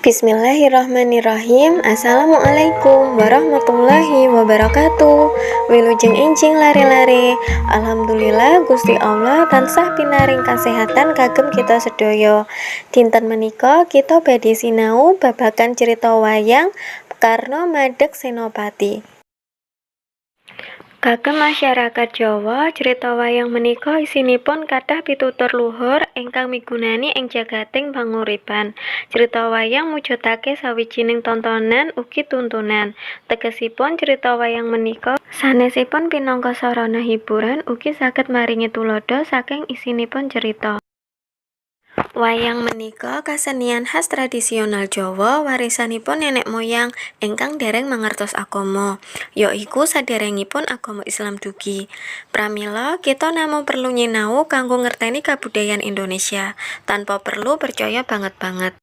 Bismillahirrahmanirrahim. Assalamualaikum warahmatullahi wabarakatuh. Wilujeng enjing, lare-lare. Alhamdulillah, Gusti Allah tansah pinaring kasehatan kagem kita sedaya. Dinten menika kita badhe sinau babagan cerita wayang Karna Madeg Senopati. Kagem masyarakat Jawa, crita wayang menika isinipun kathah pitutur luhur ingkang migunani ing jagating panguripan. Crita wayang mujudake sawijining tontonan ugi tuntunan. Tegesipun, crita wayang menika sanesipun pinangka sarana hiburan ugi saged maringi tuladha saking isinipun cerita. Wayang menika kasenian khas tradisional Jawa warisanipun nenek moyang ingkang dereng mangertos agama, yaiku saderengipun agama Islam dugi. Pramila kita namung perlu nyinau kanggo ngerteni kabudayan Indonesia, tanpa perlu percaya banget-banget.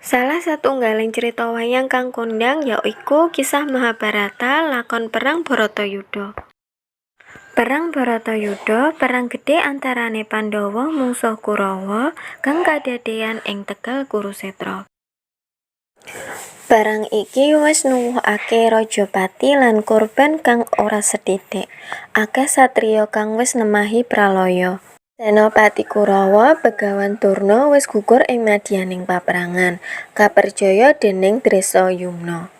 Salah satunggaling cerita wayang kang kondhang yaiku kisah Mahabharata, lakon Perang Bharatayuddha. Perang Bharatayuddha, perang gedhe antarane Pandhawa mungsuh Kurawa kang kadadeyan ing tegal Kurusetra. Perang iki wis nuwuhake rajapati lan korban kang ora sethithik. Akeh satriya kang wis nemahi pralaya. Senopati Kurawa, Begawan Durna, wis gugur ing madyaning paprangan, kaperjaya dening Drestyumna.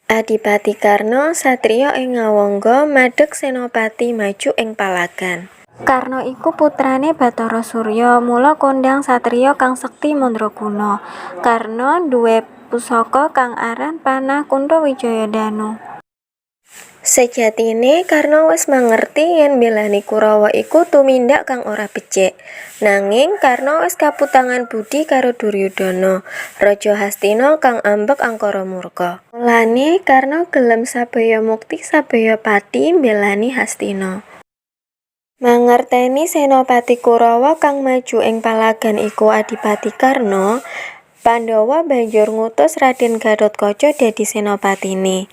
Adipati Karna, satriya ing Ngawangga, madeg senopati maju ing palagan. Karna iku putrane Bathara Surya, mula kondhang satriya kang sekti mandraguna. Karna nduwe pusaka kang aran panah Kuntawijayadanu. Sejatine Karna wis mangerti yen mbelani Kurawa iku tumindak kang ora becik. Nanging Karna wis kaputangan budi karo Duryudana, raja Hastina kang ambek angkara murka. Mulane Karna gelem sabaya mukti sabaya pati mbelani Hastina. Mangerteni senopati Kurawa kang maju ing palagan iku Adipati Karna, Pandhawa banjur ngutus Raden Gathotkaca dadi senopatine.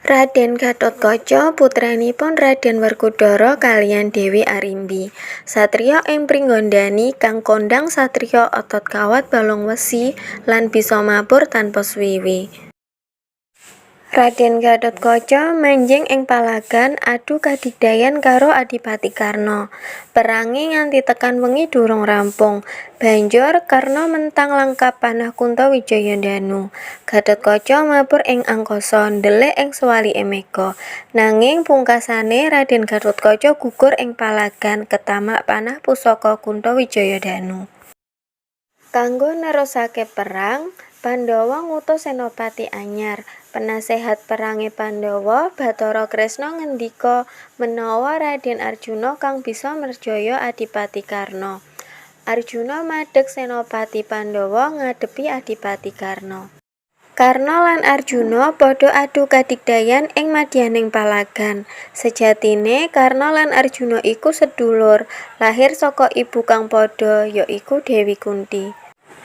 Raden Gathotkaca putranipun Raden Werkudara kaliyan Dewi Arimbi, satriya ing Pringgondani kang kondhang satriya otot kawat balung wesi lan bisa mabur tanpa suwiwi. Raden Gathotkaca manjing ing palagan adu kadigdayan karo Adipati Karna. Perange nganti tekan wengi durung rampung. Banjur Karna menthang langkap panah Kuntawijayadanu. Gathotkaca mabur ing angkasa ndelik ing sewalike mega. Nanging pungkasane Raden Gathotkaca gugur ing palagan ketamak panah pusaka Kuntawijayadanu. Kanggo nerusake perang, Pandhawa ngutus senopati anyar. Penasehat perange Pandhawa, Bathara Kresna, ngendika menawa Raden Arjuna kang bisa mrejaya Adipati Karna. Arjuna madeg senopati Pandhawa ngadhepi Adipati Karna. Karna lan Arjuna padha adu kadigdayan ing madyaning palagan. Sejatine Karna lan Arjuna iku sedulur, lahir saka ibu kang padha, ya iku Dewi Kunthi.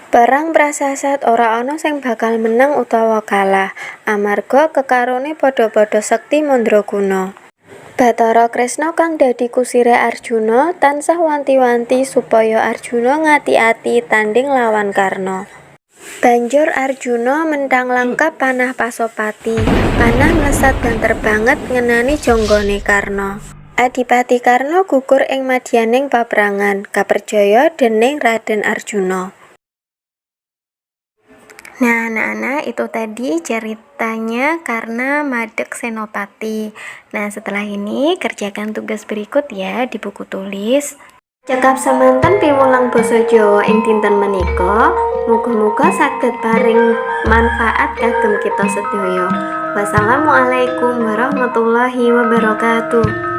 Perang prasasat ora ana sing bakal menang utawa kalah, amarga kekarone padha-padha sekti mandraguna. Bathara Kresna kang dadi kusire Arjuna tansah wanti-wanti supaya Arjuna ngati-ati tandhing lawan Karna. Banjur Arjuna menthang langkap panah Pasopati. Panah mlesat banter banget ngenani janggane Karna. Adipati Karna gugur ing madyaning paprangan, kaperjaya dening Raden Arjuna. Nah, anak-anak, itu tadi ceritanya Karna Madeg Senopati. Nah, setelah ini kerjakan tugas berikut ya di buku tulis. Cekap semanten piwulang basa Jawa ing dinten menika. Muga-muga saged paring manfaat kagem kita sedaya. Wassalamualaikum warahmatullahi wabarakatuh.